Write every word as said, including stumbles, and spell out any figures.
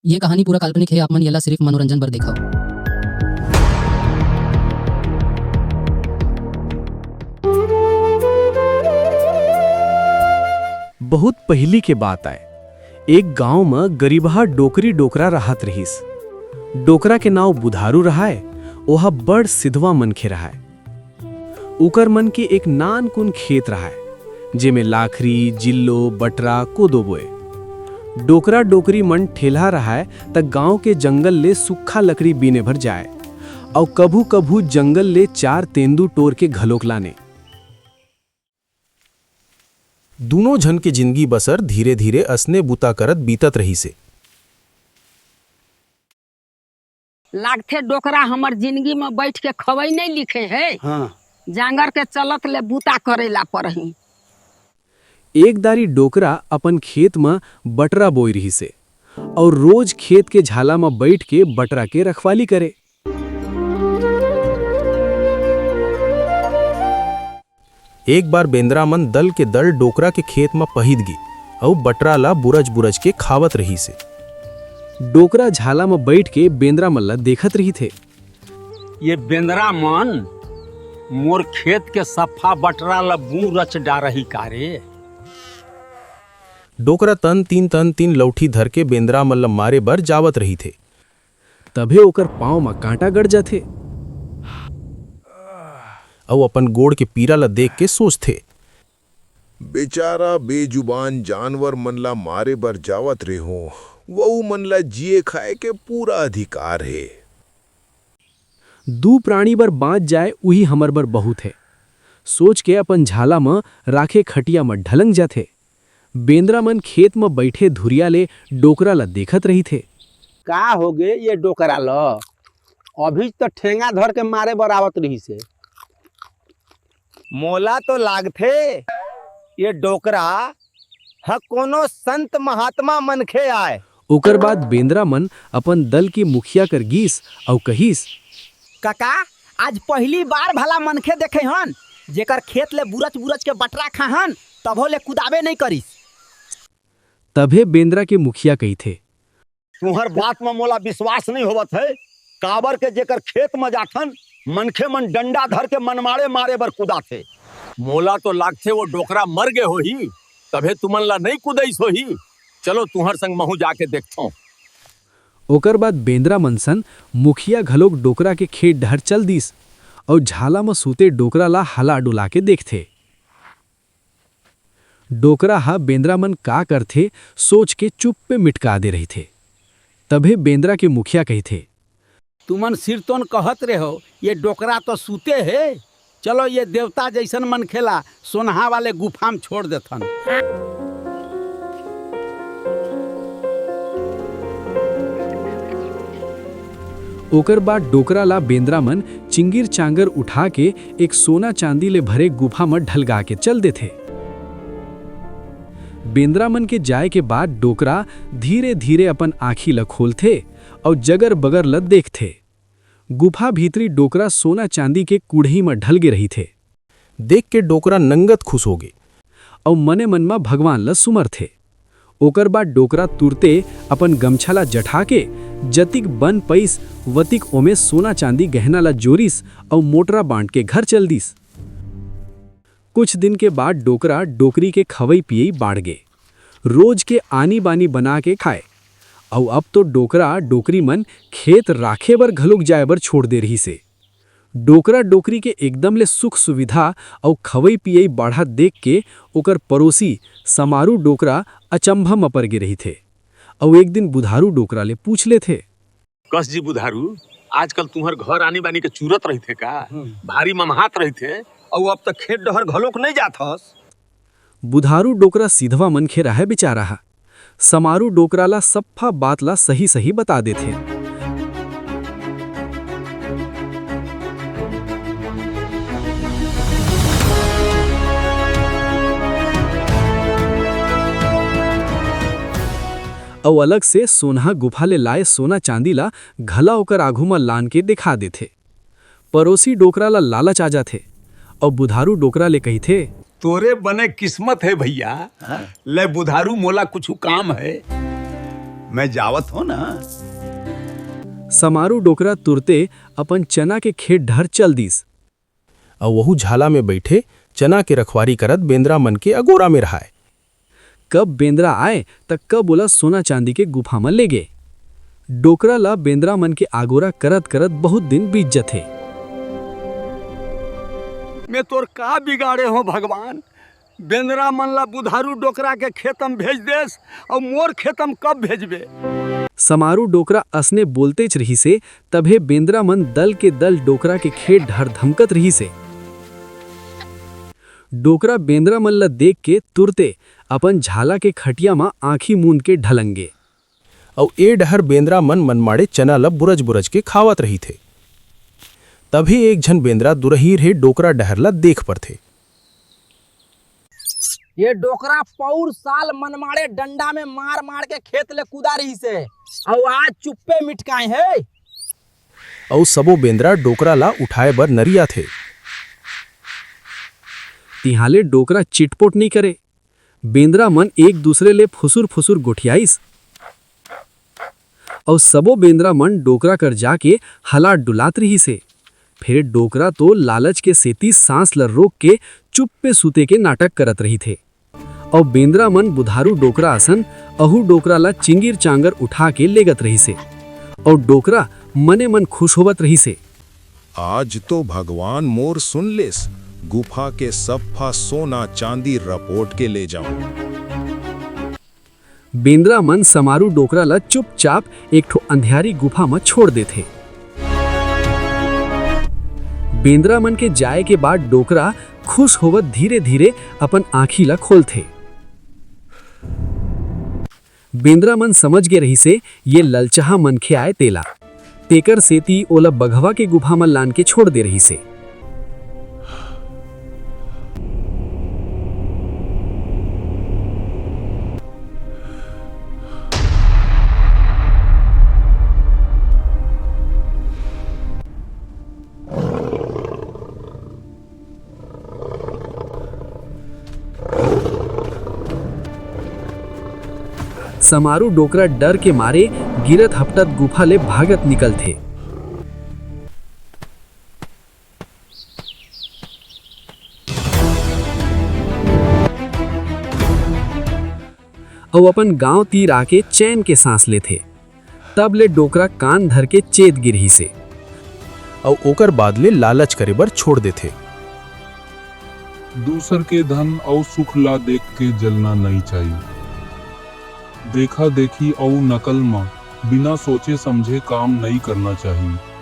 ये कहानी पूरा काल्पनिक हे, आप मन येला सिरिफ मनोरंजन बर देखव। बहुत पहिली के बात आय, एक गांव म गरीबहा डोकरी डोकरा राहत रिहिस। डोकरा के नांव बुधारू राहय, ओहा बड़ सिधवा मनखे राहय। उकर मन के एक नानकुन खेत राहय, जेमे लाखरी, जिल्लो, बटरा, कोदो बोए। डोकरा डोकरी मन ठेलहा राहय, त गांव के जंगल ले सुक्खा लकड़ी बीने बर जाय, अउ कभू-कभू जंगल ले चार तेंदू टोर के घलोक लाने। दूनों झन के जिनगी बसर धीरे-धीरे असने बुता करत बीतत रहिसे। लागथे डोकरा हमर जिनगी म बइठ के खवई नइ लिखे हे। हाँ। जांगर के चलत ले बूता करे ला परही। एक दारी डोकरा अपन खेत म बटरा बोय रिहिसे, अउ रोज खेत के झाला म बइठ के बटरा के रखवाली करे। एक बार बेंदरा मन दल के दल डोकरा के खेत म पहिद गे, अउ बटरा ला बुरज-बुरज के खावत रहिसे। डोकरा झाला म बइठ के बेंदरा मन ला देखत रहिथे। ये बेंदरा मन मोर खेत के सफा बटरा ला बुरच डारही का रे? डोकरा तन तीन तन तीन लौठी धर के बेंदरा मन ला मारे बर जावत रहिथे। तभे ओकर पांव म कांटा गड़ जाथे। अउ अपन गोड़ के पीरा ल देख के सोचथे। बेचारा बेजुबान जानवर मन ला मारे बर जावत रेहों, वहू मन ला जिए खाए के पूरा अधिकार हे। दू प्राणी बर बांच जाए, उही हमर बर बहुत हे, सोच के अपन झाला म राखे खटिया म ढलंग जाथे। बेंदरा मन खेत म बइठे धुरिया ले डोकरा ल देखत रहिथे। का होगे ये डोकरा ल? अभी त ठेंगा धर के मारे बर आवत रिहिसे। मोला तो लागथे, ये डोकरा ह कोनो संत महात्मा मनखे आय। ओकर बाद बेंदरा मन अपन दल के मुखिया कर गीस अउ कहिस, "कका, आज पहिली बार भला मनखे देखे हन, जेकर खेत ले बुरच-बुरच के बटरा खाहन, तभो ले कुदाबे नइ करिस।" तभे बेंदरा के मुखिया कहिथे, "तुंहर बात म मोला विश्वास नइ होवत हे, काबर के जेकर खेत म जाथन, मनखे मन डंडा धर के मनमाड़े मारे बर कुदाथे। मोला तो लागथे, वो डोकरा मर गे होही, तभे तुमन ला नइ कुदइस होही। चलो, तुंहर संग महूं जाके देखथंव।" ओकर बाद बेंदरा मन सन मुखिया घलोक डोकरा के खेत डहर चल दीस, अउ झाला म सूते डोकरा ला हला डुला के देखथे। डोकरा ह बेंदरा मन का करथे, सोच के चुप्पे मिटका दे रहिथे। तभे बेंदरा के मुखिया कहिथे, "तुमन सिरतोन कहत रेहो, ये डोकरा तो सूते हे। चलो, ये देवता जइसन मनखे ला सोनहा वाले गुफा म छोड़ देथन।" ओकर बाद डोकरा ला बेंदरा मन चिंगिर चांगर उठा के एक सोना चांदी ले भरे गुफा म ढलगा के चल देथे। बेंदरा मन के जाए के बाद डोकरा धीरे-धीरे अपन आँखी ल खोलथे अउ जगर-बगर ल देखथे। गुफा भीतरी डोकरा सोना चांदी के कुढ़ई म ढलगे रहिथे। देख के डोकरा नंगत खुश होगे अउ मने मन म भगवान ल सुमरथे। ओकर बाद डोकरा तुरते अपन गमछा ल जठा के जतिक बन पइस वतिक ओमे सोना चांदी गहना ल जोरिस अउ मोटरा बांट के घर चल दिस। कुछ दिन के बाद डोकरा डोकरी के खवई पियई बाढ़गे, रोज के आनी बानी बना के खाए। अउ अब तो डोकरा डोकरी मन खेत राखे बर घलोक जाए बर छोड़ दे रहिसे। डोकरा डोकरी के एकदम ले सुख सुविधा अउ खवई पियई बाढ़त देख के ओकर परोसी समारू डोकरा अचंभा म परगे रहिथे। अउ एक दिन बुधारू डोकरा ले पूछ लेथे। कस जी बुधारू, आजकल तुंहर घर आनी बानी के चूरत रहिथे का? हम्म। भारी ममहात रहिथे, अउ अब त खेत डहर घलोक नइ जात हस। बुधारू डोकरा सिधवा मनखे रहय बेचारा ह। समारू डोकरा ला सफ्फा बात ला सही-सही बता देथे। अउ अलग से सोनहा गुफा ले लाए सोना चांदी ला घला ओकर आघू म लान के देखा देथे। परोसी डोकरा ला लालच आ जाथे अउ बुधारू डोकरा ले कहिथे, "तोरे बने किस्मत हे भइया, हाँ? ले बुधारू मोला कुछु काम हे।" मैं जावत हों ना। समारू डोकरा तुरते अपन चना के खेत डहर चल दिस। अउ वहू झाला में बइठे चना के रखवारी करत बेंदरा मन के अगोरा में रहय। कब बेंदरा आय, त कब ओला सोना चांदी के गुफा म लेगे। डोकरा ला बेंदरा मन के आगोरा करत-करत बहुत दिन बीत जथे। मैं तोर का बिगाड़े हों भगवान? बेंदरा मन ला बुधारू डोकरा के खेत म भेज देस, अउ मोर खेत म कब भेजबे? समारू डोकरा असने बोलतेच रिहिसे, तभे बेंदरा मन दल के दल डोकरा के खेत डहर धमकत रिहिसे। डोकरा बेंदरा मन ल देख के तुरते अपन झाला के खटिया म आंखी मूंद के ढलंगे। अउ ए डहर बेंदरा मन मनमाड़े चना ल बुरज-बुरज के खावत रहिथे। तभे एक झन बेंदरा दुरही रहे डोकरा डहर ल देख परथे। ये डोकरा पौर साल मनमाड़े डंडा में मार-मार के खेत ले कुदा रहिसे, अउ आज चुप्पे मिटकाए हे। अउ सबो बेंदरा डोकरा ला उठाए बर नरियाथे। तिहाले डोकरा चिटपोट नइ करे। बेंदरा मन एक दूसरे ले फुसुर-फुसुर गोठियाइस। अउ सबो बेंदरा मन डोकरा कर जाके हलात डुलात रिहिसे। फेर डोकरा तो लालच के सेती सांस ल रोक के चुप्पे सूते के नाटक करत रहिथे। अउ बेंदरा मन बुधारू डोकरा असन अहू डोकरा ला चिंगिर चांगर उठा के लेगत रहिसे। अउ डोकरा मने मन खुश होवत रहिसे। आज तो भगवान मोर सुन लेस, गुफा के सफ्फा सोना चांदी रपोट के ले जाऊं। बेंदरा मन समारू डोकरा ल चुपचाप एक ठो अंधियारी गुफा म छोड़ देथे। बेंदरा मन के जाए के बाद डोकरा खुश होवत धीरे-धीरे अपन आँखी ल खोलथे। बेंदरा मन समझ गे रहिसे, ये ललचहा मनखे आय तेला। तेकर सेती ओला बघवा के गुफा म लान के छोड़ दे रहिसे। समारू डोकरा डर के मारे गिरत हपटत गुफा ले भागत निकलथे। अउ अपन गांव तीर आके चैन के सांस लेथे। तब ले डोकरा कान धर के चेत गे रिहिसे। अउ ओकर बाद ले लालच करे बर छोड़ देथे। दूसर के धन अउ सुख ला देख के जलना नइ चाही। देखा-देखी अउ नकल म बिना सोचे समझे काम नइ करना चाही।